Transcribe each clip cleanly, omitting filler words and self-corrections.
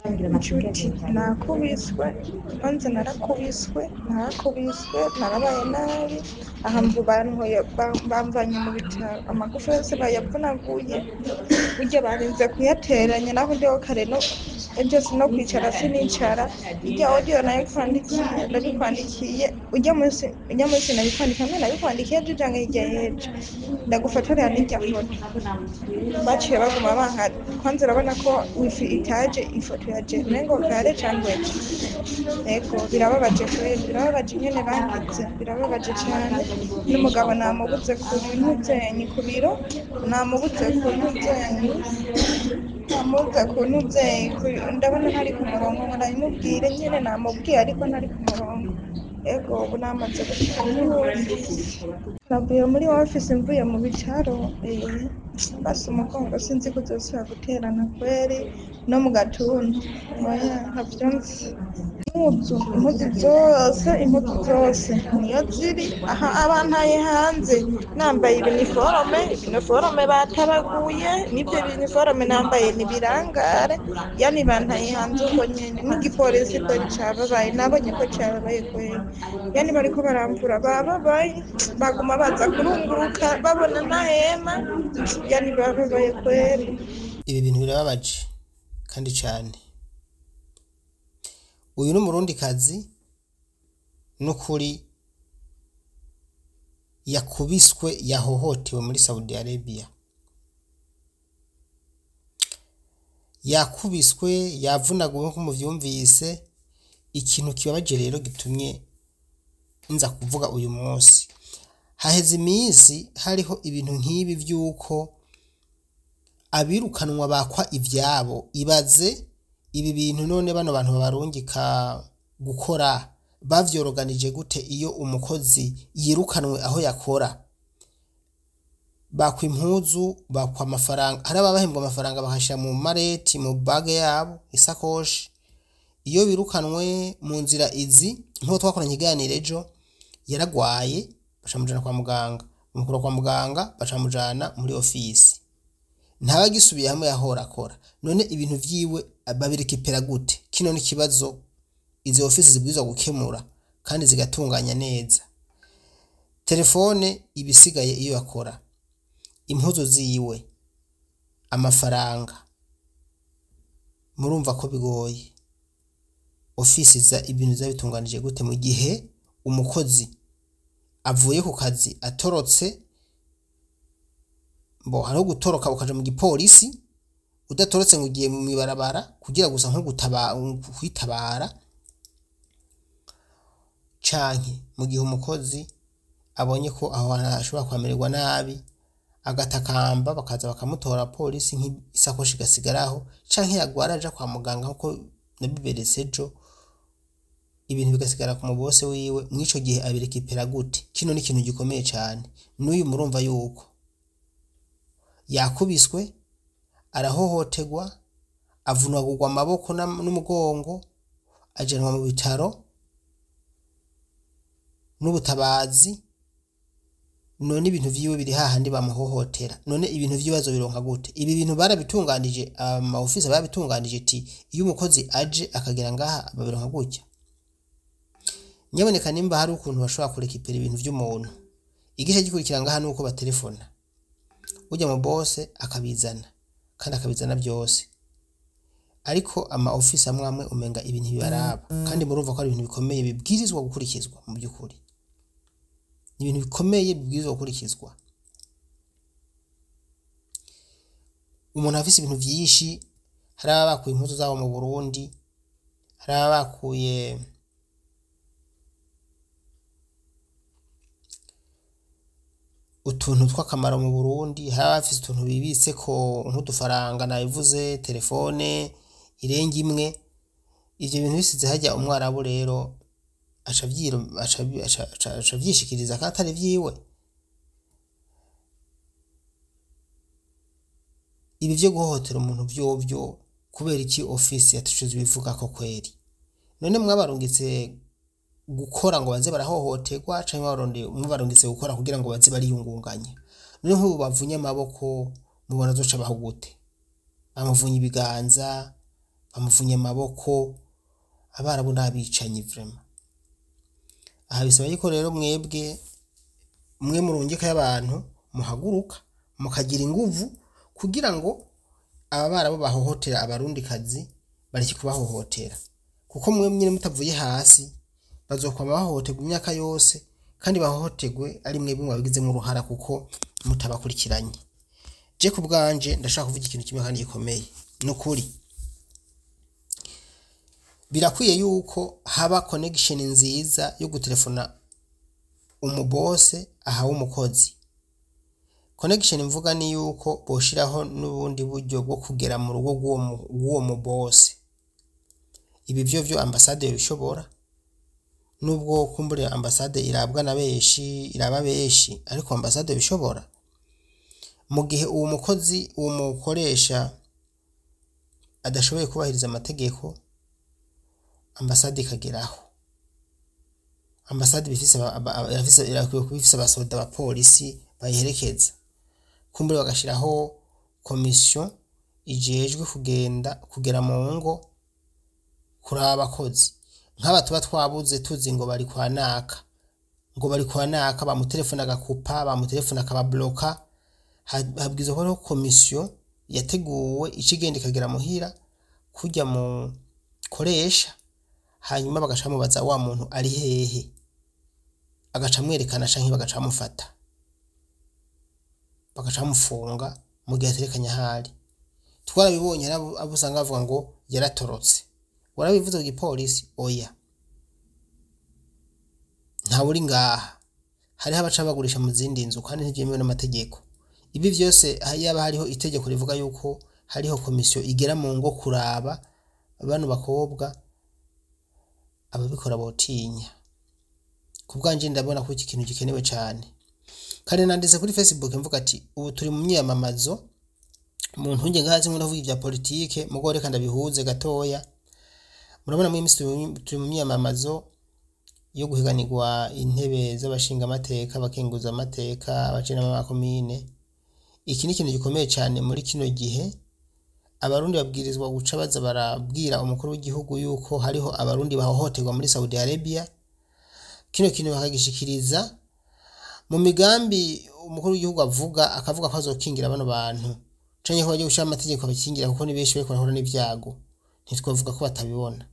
Nshuti, nakubiswe, kwanza narakubiswe, narakubiswe, narabaye nabi, aha bantoye bamvanye mu bitaro, amagufa yose bayavunaguye, burya barinze kuyateranya, naho ndiho kare no ejo no kwicara sinicara, irya audio nayikwandikiye, ndabikwandikiye, urya munsi nabikwandikiye, hamwe nabikwandikiye ejo canke hirya y'ejo, ndagufotorera n'irya foto, baciye baguma banka, kwanza urabona ko wifi itaje, ifoto yaje umengo kare cangwa ejo. Ego birababaje kweri, birababaje ingene bangize, birababaje cane, n'umugabo namubuze ku ntuvyenyi ku biro, namubuze ku ntuvyenyi, namubuze ku ntuvyenyi, ndabona ntari ku murongo ngo ndabimubwire nyene, namubwiye ariko ntari ku murongo. Ego ubu namaze gushika muri ofisi, navuye muri ofisi mvuye mu bitaro, basi umugongo sinzi ko uzosubira guterana kweri, no mu gatuntu, oya ntavyo nzi. Impuzu, impuzu zose, impuzu zose niyo ziri aha, abantaye hanze nambaye ibiniforome, ibiniforome batabaguye, n'ivyo biniforome nambaye nibirangare, yani bantaye hanze uko nyene, n'igipolisi kweri cababaye, nabonye ko cababaye kweri, yani bariko baramvura bababaye, baguma baza kurunguruka babona ntahema, yani bababaye kweri. Ibi bintu birababaje kandi cane. Uyu ni umurundikazi n'ukuri yakubiswe, yahohotewe muri Saudi Arabia, yakubiswe, yavunaguwe nkuko muvyumvise. Ikintu kibabaje rero gitumye nza kuvuga uyu munsi, haheze iminsi hariho ibintu nk'ibi vy'uko abirukanwa bakwa ivyabo. Ibaze ibi bintu none bano bantu babarungika gukora bavyoroganije gute? Iyo umukozi yirukanwe aho yakora, bakwa impuzu, bakwa amafaranga, hari ababahembwa amafaranga bakashira mu mareti, mu bage yabo, isakoshi. Iyo birukanwe mu nzira izi, nkuko twakoranye ikiganiro ejo, yaragwaye bacamujana kwa muganga, bamukura kwa muganga bacamujana muri ofisi, ntaba agisubiye hamwe yahora akora. None ibintu vyiwe babirekipera gute? Kino ni kibazo izi ofisi zibwirizwa gukemura kandi zigatunganya neza. Telefone ibisigaye iyo yakora, impuzu ziwe, amafaranga, murumva ko bigoye. Ofisi za ibintu zabitunganije gute mu gihe umukozi avuye ku kazi atorotse? Bo hariho gutoroka ukaja mu gipolisi, udatorotse ngo ugiye mw'ibarabara kugira gusa nko kwitabara, canke mu gihe umukozi abonye ko aho hantu ashobora kuhamererwa nabi agatakamba, bakaza bakamutora polisi, nk'isakoshi igasigaraho, canke yagwara aja kwa muganga nkuko nabiberetse ejo, ibintu bigasigara ku mubose wiwe. Mw'ico gihe abirekipera gute? Kino ni ikintu gikomeye cane. N'uyu murumva yuko yakubiswe, arahohoterwa, avunagurwa amaboko n'umugongo, ajanwa mu bitaro n'ubutabazi. None ibintu vyiwe biri hahandi bamuhohotera, none ibintu vyiwe azobironka gute? Ibi bintu barabitunganije, ama ofisi barabitunganije, ati iyo umukozi aje akagera ngaha babironka gutya. Nyaboneka nimba hari ukuntu bashobora kurekipera ibintu vy'umuntu, igice gikurikira ngaha nuko batelefona ujya mu bose akabizana, kandi akabizana byose. Ariko ama ofisi amwe amwe umenga ibintu bibaraba, kandi murumva ko ari ibintu bikomeye bibwirizwa gukurikizwa. Mu by'ukuri ni ibintu bikomeye bibwirizwa gukurikizwa. Umuntu afise ibintu vyinshi, hari ababa bakuye impuzu zabo mu Burundi, hari ababa bakuye utuntu tw'akamaro mu Burundi, hari abafise utuntu bibitseko nk'udufaranga nabivuze, telefone irenga imwe. Ivyo bintu bisize harya, umwarabu rero aca avyishikiriza kandi atari vyiwe. Ibi vyo guhohotera umuntu vyovyo, kubera iki ofisi yatushize ibivugako kweri? None mwabarungitse gukora ngo baze barahohoterwa, canke mwabarungitse gukora kugira ngo baze bariyungunganya? None nk'ubu bavunye amaboko mubona azoca abaho gute? Bamuvunye ibiganza, Bamuvunye amaboko. Abarabu n'abicanyi vraiment. Aha bisaba yuko rero mwebwe mwe murungika y'abantu muhaguruka mukagira inguvu kugira ngo aba barabu bahohotera abarundikazi bareke kubahohotera, kuko mwe nyine mutavuye hasi bazokwama bahohoterwa imyaka yose, kandi bahohoterwe ari mwebwe mwabigizemo uruhara kuko mutabakurikiranye. Je ku bwanje ndashaka kuvuga ikintu kimwe kandi gikomeye, nukuri birakwiye yuko haba connection nziza yo gutelefona umubose ahawe umukozi. Connection mvuga ni yuko boshiraho n'ubundi buryo bwo kugera mu rugo rw'uwo mubose. Ibi vyo vyo ambasade yobishobora, nubwo kumbure ambasade irabwa na benshi, iraba benshi, ariko ambasade yobishobora mu gihe uwo mukozi, uwo mukoresha adashoboye kubahiriza amategeko, ambasade ikageraho. Ambasade ibifise irakwiye kuba ifise abasoda, abapolisi bayiherekeza, kumbure bagashiraho komisiyo ijejwe kugenda kugera mu ngo kuraba abakozi nk'aba tuba twabuze, tuzi ngo bari kwa naka, ngo bari kwa naka, bamutelefona agakupa, bamutelefona akababloka. Habwirizwa kuba hariho komisiyo yateguwe ica igenda ikagera muhira kurya mu koresha, hanyuma bagaca bamubaza wa muntu ari hehe, agaca amwerekana canke bagaca bamufata, bagaca bamufunga mu gihe aterekanye ahari. Twarabibonye, hari abo usanga bavuga ngo yaratorotse. Warabivuze ku gipolisi? Oya, ntawe uri ngaha. Hariho abaca bagurisha mu zindi nzu kandi ntivyemewe n'amategeko. Ibi vyose yaba hariho itegeko rivuga yuko hariho komisiyo igera mu ngo kuraba bano bakobwa, ababikora botinya. Ku bwanje ndabona ko iki kintu gikenewe cane. Kare nanditse kuri Facebook mvuga ati ubu turi mu myiyamamazo, mu ntunge ngaha zimwe ndavuga ivya politike, mugo reka ndabihuze gatoya. Murabona muri imisi turi mu myiyamamazo yo guhiganirwa intebe z'abashingamateka, abakenguzamateka, abajenama b'amakomine. Iki ni ikintu gikomeye cane muri kino gihe. Abarundi babwirizwa guca baza barabwira umukuru w'igihugu yuko hariho abarundi bahohoterwa muri Saudi Arabia. Kino kintu bakagishikiriza mu migambi umukuru w'igihugu avuga, akavuga ko azokingira bano bantu canke ko bagiye gushira amategeko abakingira, kuko ni benshi bariko barahura n'ivyago. Ntitwavuga ko batabibona.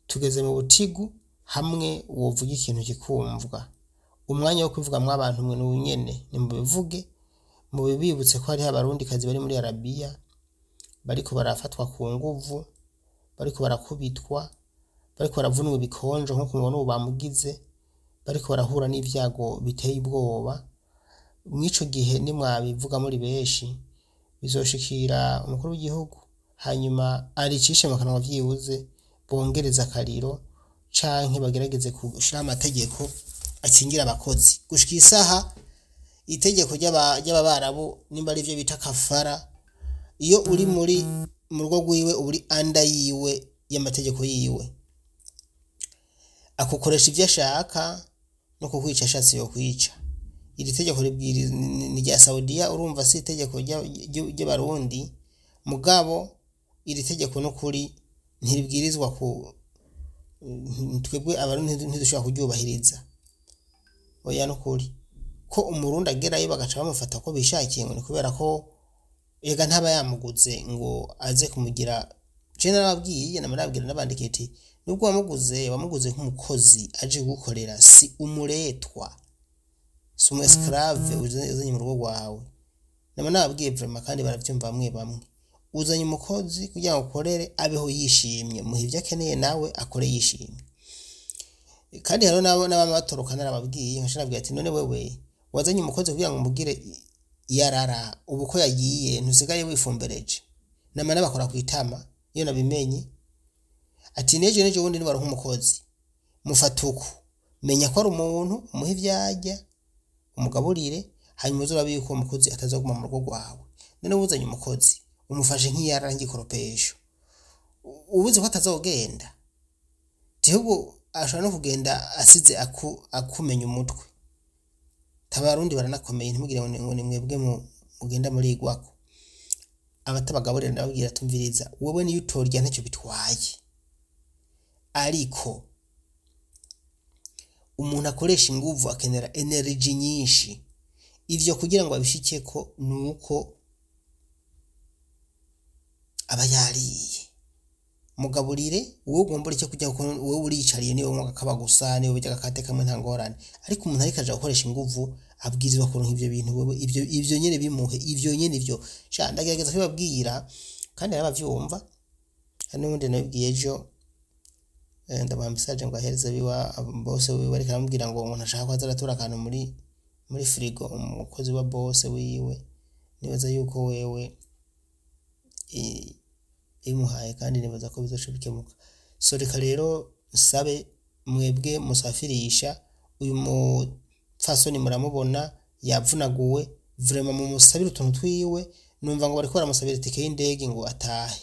Tugeze mu butigu hamwe wovuga ikintu kikumvwa. Umwanya wo kubivuga mw'abantu mwe n'ubu nyene nimubivuge, mubibibutse ko hariho abarundikazi bari muri Arabiya bariko barafatwa ku nguvu, bariko barakubitwa, bariko baravunwa ibikonjo nkuko mubona ubu bamugize, bariko barahura n'ivyago biteye ubwoba. Mw'ico gihe nimwabivuga muri benshi bizoshikira umukuru w'igihugu, hanyuma aricishe mu kanwa vyibuze, bongereze akariro canke bagerageze gushiraho amategeko akingira abakozi. Gushika isaha itegeko ry'ababarabu nimba arivyo bita kafara, iyo uri muri mu rugo rwiwe uba uri under yiwe y'amategeko yiwe, akukoresha ivyo ashaka no kukwica ashatse yokwica. Iri tegeko ribwiriza ni rya Saudiya, urumva si itegeko ry'abarundi, mugabo iri tegeko n'ukuri ntiribwirizwa ku twebwe abarundi ntidushobora kuryubahiriza. Oya, n'ukuri ko umurundi agerayo bagaca bamufata ko bishakiye ngo ni kubera ko ega ntaba yamuguze ngo aze kumugira. Je narababwiye, namarabwira n'abandikiye ati nubwo wamuguze, wamuguze nk'umukozi aje kugukorera, si umuretwa, si umu esclave uzanye mu rugo rwawe. Nama nababwiye vraiment kandi baravyumva bamwe bamwe. Uzanye umukozi kugira ngo ukorere, abeho yishimye, muhe ivyo akeneye nawe akore yishimye. Kandi hariho nabo n'abama batoroka, narababwiye nkaca nababwira ati none wewe wazanye umukozi kugira ngo umubwire yarara, ubu ko yagiye ntusigaye wifumbereje? Nama nabakora kwitama iyo nabimenye ati nejo nejo bundi nibaronka umukozi mufata uku, menya ko ari umuntu, umuhe ivyo arya, umugaburire, hanyuma uzorabe yuko uwo mukozi atazoguma mu rugo rwawe. None wuzanye umukozi umufashe nk'iyarara, nk'igikoropesho, ubuze ko atazogenda, ahubwo ashobora no kugenda asize akumenya umutwe. Tabarundi baranakomeye, ntimugire ngo ni mwebwe mugenda murigwako. Abatabagaburira ndababwira, tumviriza, wewe niyo utorya ntacyo bitwaye, ariko umuntu akoresha inguvu akenera energy nyinshi. Ivyo kugira ngo abishikeko nuko aba yariye. Mugaburire wowe ugombora icyo kurya, kuko wowe uriyicariye, niwe unywa agakaba gusa, niwe urya agakate kamwe, nta ngorane. Ariko umuntu ariko aja gukoresha inguvu abwirizwa kuronka ivyo bintu. Wewe ivyo nyene bimuhe, ivyo nyene ivyo sha. Ndagerageza kubibabwira kandi arabavyumva. Hari n'ubundi nabibwiye ejo, ndamuha message ngo ahereze biwa bose wiwe, ariko aramubwira ngo umuntu ashaka ko aza aratora akantu muri frigo, umukozi wa bose wiwe. Nibaza yuko wewe imuhaye kandi nibaza ko bizoca bikemuka. So reka rero nsabe mwebwe musafirisha uyu mupfasoni, muramubona yavunaguwe, vraiment mumusabire utuntu twiwe. Numva ngo bariko baramusabira itike y'indege ngo atahe,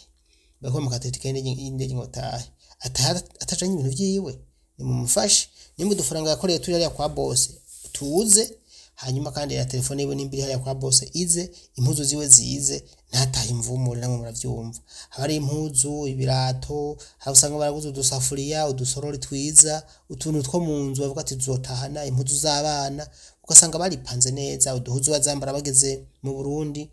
bariko bamukata itike y'indege ngo atahe, atahe atajanye ibintu vyiwe. Nimumufashe, nimba udufaranga yakoreye turi hariya kwa bose tuze, hanyuma kandi ya telefone yiwe nimba iri hariya kwa bose ize, impuzu ziwe zize, ntatahe imvumure. Namwe muravyumva, haba hari impuzu, ibirato, aho usanga baraguze udusafuriya, udusorori twiza, utuntu two mu nzu, bavuga ati tuzotahana impuzu z'abana, ugasanga baripanze neza, uduhuzu bazambara bageze mu Burundi.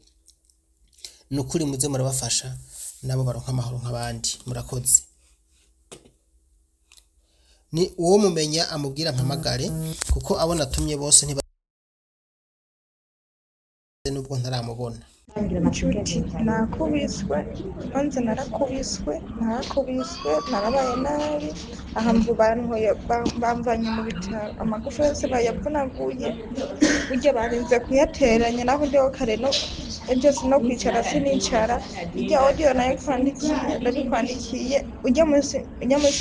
Ni ukuri muze murabafasha nabo baronka amahoro nk'abandi. Murakoze. Ni uwo mumenya amubwira mpamagare, kuko abo natumye bose ntiba nubwo ntaramubona. Nshuti, nakubiswe kwanza, narakubiswe, narabaye nabi. Aha bantoye, bamvanye mu bitaro, amagufa yose bayavunaguye, burya barinze kuyateranya. Naho ndiho kare no ejo no kwicara sinicara. Irya audio nayikwandikiye, ndabikwandikiye ujya munsi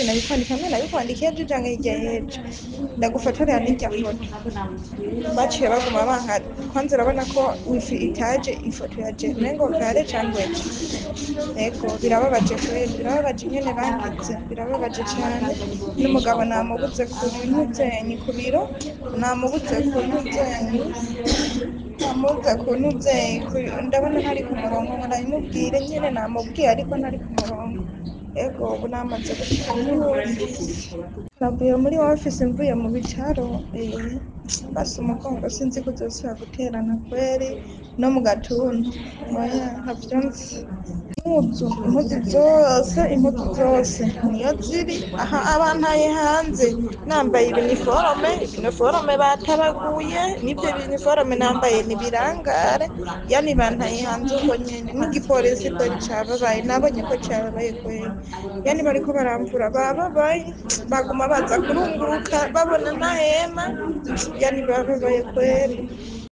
nabikwandikiye hamwe, nabikwandikiye ejo canke hirya y'ejo, ndagufotorera n'irya foto. Baciye baguma banka. Kwanza urabona ko wifi itaje, ifoto yaje umengo kare cangwa ejo. Ego, birababaje kweli, birababaje ingene bangize, birababaje cane. N'umugabo namubuze ku ntuvyenyi ku biro, namubuze ku ntuvyenyi, namubuze ku ntuvyenyi. Ndabona ntari ku murongo ngo ndabimubwire nyene. Namubwiye ariko ntari ku murongo. Ego, ubu namaze gushika muri office, navuye muri office mvuye mu bitaro. Basi umugongo sinzi ko uzosubira guterana kweri, no mu gatuntu oya, ntavyo nzi. Impuzu zose, impuzu zose niyo ziri aha. Abantaye hanze nambaye ibiniforome batabaguye, n'ibyo biniforome nambaye nibirangare, yani bantaye hanze uko nyene. N'igipolisi kweri cababaye, nabonye ko cababaye kweri, yani bariko baramvura bababaye, baguma baza kurunguruka babona ntahema, yani bababaye kweri.